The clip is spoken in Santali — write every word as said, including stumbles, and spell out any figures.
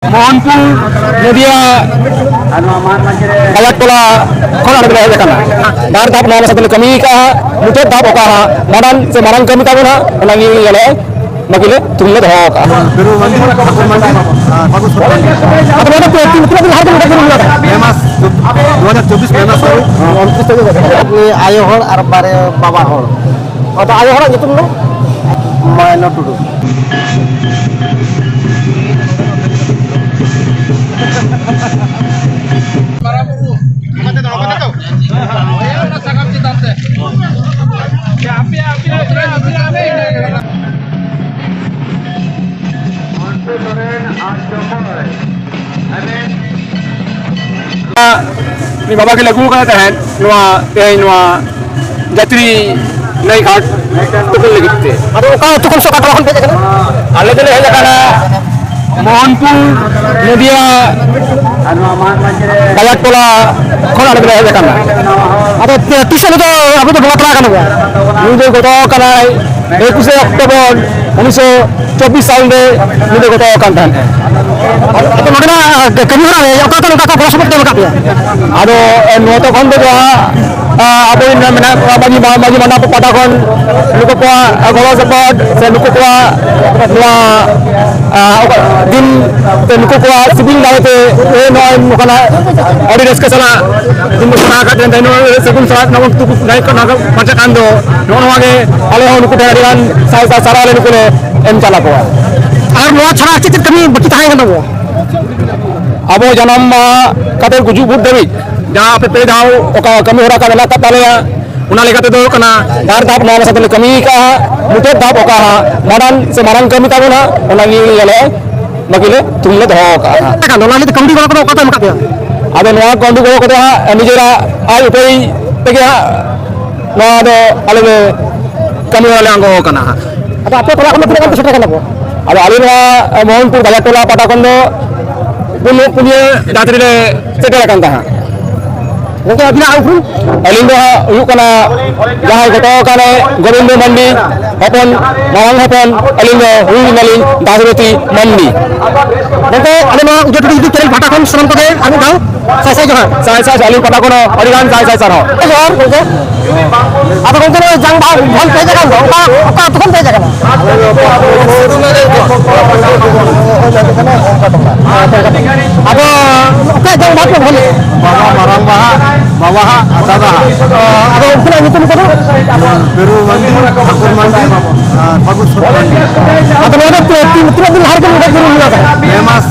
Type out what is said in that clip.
ᱢᱳᱦᱚᱱᱯᱩᱨ ᱱᱚᱫᱤᱭᱟ ᱵᱟᱡᱟᱨ ᱴᱚᱞᱟ ᱠᱷᱚᱱ ᱟᱞᱮ ᱫᱚᱞᱮ ᱦᱮᱡ ᱟᱠᱟᱱᱟ᱾ ᱵᱟᱨ ᱫᱷᱟᱯ ᱱᱚᱣᱟ ᱢᱮᱥᱟ ᱛᱮᱞᱮ ᱠᱟᱹᱢᱤ ᱟᱠᱟᱫᱼᱟ᱾ ᱢᱩᱪᱟᱹᱫ ᱫᱷᱟᱯ ᱚᱠᱟ ᱦᱟᱸᱜ ᱢᱟᱲᱟᱝ ᱥᱮ ᱢᱟᱨᱟᱝ ᱠᱟᱹᱢᱤ ᱛᱟᱵᱚᱱ ᱦᱟᱸᱜ, ᱚᱱᱟ ᱜᱮ ᱧᱮᱞᱚᱜᱼᱟ᱾ ᱵᱟᱹᱠᱤ ᱞᱮ ᱛᱩᱞ ᱞᱮ ᱫᱚᱦᱚ ᱟᱠᱟᱫᱼᱟ᱾ ᱵᱤᱨᱩ ᱢᱟᱹᱡᱷᱤ, ᱴᱷᱟᱹᱠᱩᱨ ᱢᱟᱹᱡᱷᱤ, ᱟᱨ ᱵᱟᱹᱵᱩ ᱥᱚᱨᱮᱱ᱾ ᱟᱫᱚ ᱱᱚᱰᱮ ᱛᱤᱱᱟᱹᱜ ᱫᱤᱱ ᱞᱟᱦᱟ ᱠᱷᱚᱱ ᱱᱚᱰᱮ ᱠᱷᱚᱱ ᱢᱮᱱᱟᱜᱼᱟ? ᱯᱮ ᱢᱟᱥ, ᱫᱩ ᱦᱟᱡᱟᱨ ᱪᱚᱵᱵᱤᱥ ᱯᱮ ᱢᱟᱥ ᱫᱷᱟᱹᱵᱤᱡ᱾ ᱩᱱᱤ ᱟᱭᱳ ᱦᱚᱲ ᱟᱨ ᱵᱟᱨᱭᱟ ᱵᱟᱵᱟ ᱦᱚᱲ᱾ ᱟᱫᱚ ᱟᱭᱳ ᱦᱚᱲᱟᱜ ᱧᱩᱛᱩᱢ ᱫᱚ? ᱢᱟᱭᱱᱟ ᱴᱩᱰᱩ᱾ ᱩᱱᱤ ᱵᱟᱵᱟ ᱜᱮ ᱞᱟᱹᱜᱩ ᱟᱠᱟᱫ ᱛᱟᱦᱮᱸᱫ ᱱᱚᱣᱟ, ᱛᱮᱦᱮᱧ ᱱᱚᱣᱟ ᱡᱟᱹᱛᱨᱤ ᱱᱟᱹᱭ ᱜᱷᱟᱴ ᱛᱩᱯᱩᱱ ᱞᱟᱹᱜᱤᱫ ᱛᱮ᱾ ᱟᱫᱚ ᱚᱠᱟ ᱟᱹᱛᱩ ᱠᱷᱚᱱ ᱥᱮ ᱚᱠᱟ ᱴᱚᱞᱟ ᱠᱷᱚᱱ ᱯᱮ ᱦᱮᱡ ᱟᱠᱟᱱᱟ? ᱟᱞᱮ ᱫᱚᱞᱮ ᱦᱮᱡ ᱟᱠᱟᱱᱟ ᱢᱩᱫᱤᱭᱟ ᱵᱟᱡᱟᱨ ᱴᱚᱞᱟ ᱠᱷᱚᱱ ᱟᱞᱮ ᱫᱚᱞᱮ ᱦᱮᱡ ᱟᱠᱟᱱᱟ᱾ ᱟᱫᱚ ᱛᱤᱥ ᱦᱤᱞᱳᱜ ᱫᱚ ᱟᱵᱚ ᱫᱚ ᱵᱚᱸᱜᱟ ᱛᱟᱞᱟ ᱟᱠᱟᱱᱟ ᱵᱚᱱ? ᱱᱩᱭ ᱫᱚ ᱜᱚᱛᱚ ᱟᱠᱟᱱᱟᱭ ᱮᱠᱩᱥᱮ ᱚᱠᱴᱳᱵᱚᱨ ᱩᱱᱤᱥᱥᱚ ᱪᱚᱵᱵᱤᱥ ᱥᱟᱞ ᱨᱮ ᱱᱩᱭ ᱫᱚ ᱜᱚᱛᱚ ᱟᱠᱟᱱ ᱛᱟᱦᱮᱸᱫ᱾ ᱟᱫᱚ ᱱᱚᱰᱮᱱᱟᱜ ᱠᱟᱹᱢᱤ ᱦᱚᱨᱟ ᱨᱮ ᱚᱠᱟ ᱠᱷᱚᱱ ᱚᱠᱟ ᱠᱚ ᱜᱚᱲᱚ ᱥᱚᱯᱚᱦᱚᱫ ᱯᱮ ᱮᱢ ᱟᱠᱟᱫ ᱯᱮᱭᱟ? ᱟᱫᱚ ᱱᱚᱛᱮ ᱠᱷᱚᱱ ᱫᱚ ᱡᱟᱦᱟᱸ ᱟᱵᱚᱨᱮᱱ ᱢᱮᱱᱟᱜ ᱠᱚᱣᱟ ᱢᱟᱹᱡᱷᱤ ᱢᱟ-, ᱢᱟᱹᱡᱷᱤ ᱢᱟᱱᱰᱣᱟ ᱯᱟᱦᱴᱟ ᱠᱷᱚᱱ ᱱᱩᱠᱩ ᱠᱚᱣᱟᱜ ᱜᱚᱲᱚ ᱥᱚᱯᱚᱦᱚᱫ ᱥᱮ ᱱᱩᱠᱩ ᱠᱚᱣᱟᱜ ᱱᱚᱣᱟ, ᱟᱸ, ᱫᱤᱱ ᱛᱮ ᱱᱩᱠᱩ ᱠᱚᱣᱟᱜ ᱥᱤᱵᱤᱞ ᱫᱟᱲᱮ ᱛᱮ ᱛᱮᱦᱮᱧ ᱱᱚᱜᱼᱚᱭ ᱱᱚᱝᱠᱟᱱᱟᱜ ᱟᱹᱰᱤ ᱨᱟᱹᱥᱠᱟᱹ ᱥᱟᱞᱟᱜ ᱫᱤᱱ ᱵᱚᱱ ᱥᱮᱬᱟ ᱟᱠᱟᱫ ᱛᱮ ᱱᱚᱜᱼᱚᱭ ᱥᱟᱹᱜᱩᱱ ᱥᱟᱞᱟᱜ ᱱᱚᱣᱟ ᱵᱚᱱ ᱛᱩᱯᱩ ᱱᱟᱭ ᱠᱚ ᱱᱚᱣᱟ ᱠᱚ ᱯᱟᱨᱪᱟᱜ ᱠᱟᱱ ᱫᱚ ᱱᱚᱜᱼᱚ ᱱᱚᱣᱟ ᱜᱮ ᱟᱞᱮ ᱦᱚᱸ ᱱᱩᱠᱩ ᱴᱷᱮᱱ ᱟᱹᱰᱤ ᱜᱟᱱ ᱥᱟᱭ ᱥᱟᱭ ᱥᱟᱨᱦᱟᱣ ᱞᱮ ᱱᱩᱠᱩ ᱞᱮ ᱮᱢ ᱪᱟᱞ ᱟᱠᱚᱣᱟ᱾ ᱟᱨ ᱱᱚᱣᱟ ᱪᱷᱟᱲᱟ ᱪᱮᱫ ᱪᱮᱫ ᱠᱟᱹᱢᱤ ᱵᱟᱹᱠᱤ ᱛᱟᱦᱮᱸ ᱠᱟᱱ ᱛᱟᱵᱚᱣᱟ? ᱟᱵᱚ ᱡᱟᱱᱟᱢ ᱢᱟᱦᱟ ᱠᱟᱛᱮ ᱜᱩᱡᱩᱜ ᱵᱷᱳᱨ ᱫᱷᱟᱹᱵᱤᱡ ᱡᱟᱦᱟᱸ ᱟᱯᱮ ᱯᱮ ᱫᱷᱟᱣ ᱚᱠᱟ ᱠᱟᱹᱢᱤ ᱦᱚᱨᱟ ᱠᱚ ᱢᱮᱱᱟᱜ ᱟᱠᱟᱫ ᱛᱟᱞᱮᱭᱟ, ᱚᱱᱟ ᱞᱮᱠᱟ ᱛᱮᱫᱚ ᱦᱩᱭᱩᱜ ᱠᱟᱱᱟ, ᱵᱟᱨ ᱫᱷᱟᱯ ᱱᱚᱣᱟ ᱢᱮᱥᱟ ᱛᱮᱞᱮ ᱠᱟᱹᱢᱤ ᱟᱠᱟᱫᱼᱟ᱾ ᱢᱩᱪᱟᱹᱫ ᱫᱷᱟᱯ ᱚᱠᱟ ᱦᱟᱸᱜ ᱢᱟᱨᱟᱝ ᱥᱮ ᱢᱟᱨᱟᱝ ᱠᱟᱹᱢᱤ ᱛᱟᱵᱚᱱ ᱦᱟᱸᱜ, ᱚᱱᱟ ᱜᱮ ᱧᱮᱞᱚᱜᱼᱟ᱾ ᱵᱟᱹᱠᱤ ᱞᱮ ᱛᱩᱞ ᱞᱮ ᱫᱚᱦᱚ ᱟᱠᱟᱫᱼᱟ ᱦᱟᱸᱜ᱾ ᱮᱱᱠᱷᱟᱱ ᱫᱚ ᱚᱱᱟ ᱞᱟᱹᱜᱤᱫ ᱛᱮ ᱠᱟᱹᱣᱰᱤ ᱜᱚᱲᱚ ᱠᱚᱫᱚ ᱚᱠᱟ ᱠᱚ ᱮᱢ ᱟᱠᱟᱫ ᱯᱮᱭᱟ? ᱟᱫᱚ ᱱᱚᱣᱟ ᱠᱟᱹᱣᱰᱤ ᱜᱚᱲᱚ ᱠᱚᱫᱚ ᱦᱟᱸᱜ ᱱᱤᱡᱮᱨᱟᱜ ᱟᱭ ᱩᱯᱟᱹᱭ ᱛᱮᱜᱮ ᱦᱟᱸᱜ ᱱᱚᱣᱟ ᱫᱚ ᱟᱞᱮ ᱞᱮ ᱠᱟᱹᱢᱤ ᱦᱚᱨᱟ ᱞᱮ ᱟᱬᱜᱚ ᱟᱠᱟᱱᱟ ᱦᱟᱸᱜ᱾ ᱟᱫᱚ ᱟᱯᱮ ᱴᱚᱞᱟ ᱠᱷᱚᱱ ᱫᱚ ᱛᱤᱱᱟᱹᱜ ᱜᱟᱱ ᱯᱮ ᱥᱮᱴᱮᱨ ᱟᱠᱟᱱᱟ ᱠᱚ? ᱟᱫᱚ ᱟᱞᱮ ᱱᱚᱣᱟ ᱢᱳᱦᱚᱱᱯᱩᱨ ᱵᱟᱡᱟᱨ ᱴᱚᱞᱟ ᱯᱟᱦᱴᱟ ᱠᱷᱚᱱ ᱫᱚ ᱯᱩᱱᱭᱟᱹ, ᱯᱩᱱᱭᱟᱹ ᱡᱟᱹᱛ ᱨᱮᱞᱮ ᱥᱮᱴᱮᱨ ᱟᱠᱟᱱ ᱛᱟᱦᱮᱸᱫ᱾ ᱜᱚᱝᱠᱮ, ᱟᱹᱵᱤᱱᱟᱜ ᱩᱯᱨᱩᱢ? ᱟᱹᱞᱤᱧ ᱫᱚ ᱦᱟᱸᱜ ᱦᱩᱭᱩᱜ ᱠᱟᱱᱟ ᱡᱟᱦᱟᱸᱭ ᱜᱷᱚᱴᱟᱣ ᱟᱠᱟᱱ ᱜᱳᱵᱤᱱᱫᱚ ᱢᱟᱱᱰᱤ ᱦᱚᱯᱚᱱ, ᱢᱟᱨᱟᱝ ᱦᱚᱯᱚᱱ᱾ ᱟᱹᱞᱤᱧ ᱫᱚ ᱦᱩᱭ ᱮᱱᱟᱞᱤᱧ ᱫᱟᱥᱨᱚᱛᱤ ᱢᱟᱱᱰᱤ᱾ ᱜᱚᱝᱠᱮ, ᱟᱞᱮ ᱱᱚᱣᱟ ᱩᱡᱟᱹ ᱴᱩᱰᱩ YouTube ᱪᱮᱱᱮᱞ ᱯᱟᱦᱴᱟ ᱠᱷᱚᱱ ᱥᱟᱱᱟᱢ ᱠᱚᱜᱮ ᱟᱨ ᱢᱤᱫ ᱫᱷᱟᱣ ᱥᱟᱭ ᱥᱟᱭ ᱡᱚᱦᱟᱨ᱾ ᱥᱟᱭ ᱥᱟᱭ, ᱟᱹᱞᱤᱧ ᱯᱟᱦᱴᱟ ᱠᱷᱚᱱ ᱦᱚᱸ ᱟᱹᱰᱤ ᱜᱟᱱ ᱥᱟᱭ ᱥᱟᱭ ᱥᱟᱨᱦᱟᱣ᱾ ᱡᱚᱦᱟᱨ ᱜᱚᱝᱠᱮ᱾ ᱟᱫᱚ ᱜᱚᱝᱠᱮ, ᱱᱚᱜᱼᱚᱭ ᱡᱟᱝ ᱵᱟᱦᱟ ᱵᱷᱚᱞ ᱯᱮ ᱦᱮᱡ ᱟᱠᱟᱱ ᱫᱚ, ᱚᱠᱟ, ᱚᱠᱟ ᱟᱹᱛᱩ ᱠᱷᱚᱱ ᱯᱮ ᱦᱮᱡ ᱟᱠᱟᱱᱟ? ᱟᱫᱚ ᱚᱠᱟ ᱡᱟᱝ ᱵᱟᱦᱟ ᱯᱮ ᱵᱷᱚᱞ ᱞᱮᱫᱼᱟ? ᱵᱟᱵᱟ ᱢᱟᱨᱟᱝ ᱵᱟᱦᱟ, ᱵᱟᱵᱟ ᱦᱟᱜ ᱟᱨ ᱫᱟᱫᱟ ᱦᱟᱜ᱾ ᱟᱫᱚ ᱩᱱᱠᱤᱱᱟᱜ ᱧᱩᱛᱩᱢ ᱠᱚᱫᱚ? ᱵᱤᱨᱩ ᱢᱟᱱᱰᱤ, ᱴᱷᱟᱹᱠᱩᱨ ᱢᱟᱱᱰᱤ, ᱟᱨ ᱯᱷᱟᱹᱜᱩ ᱥᱚᱨᱮᱱ ᱢᱟᱱᱰᱤ᱾ ᱟᱫᱚ ᱱᱚᱣᱟ ᱫᱚ ᱛᱤᱱ, ᱛᱤᱱᱟᱹᱜ ᱫᱤᱱ ᱞᱟᱦᱟ ᱨᱮᱜᱮ ᱱᱚᱰᱮ ᱵᱤᱨᱩ ᱦᱩᱭ ᱟᱠᱟᱱᱟ? ᱯᱮ ᱢᱟᱥ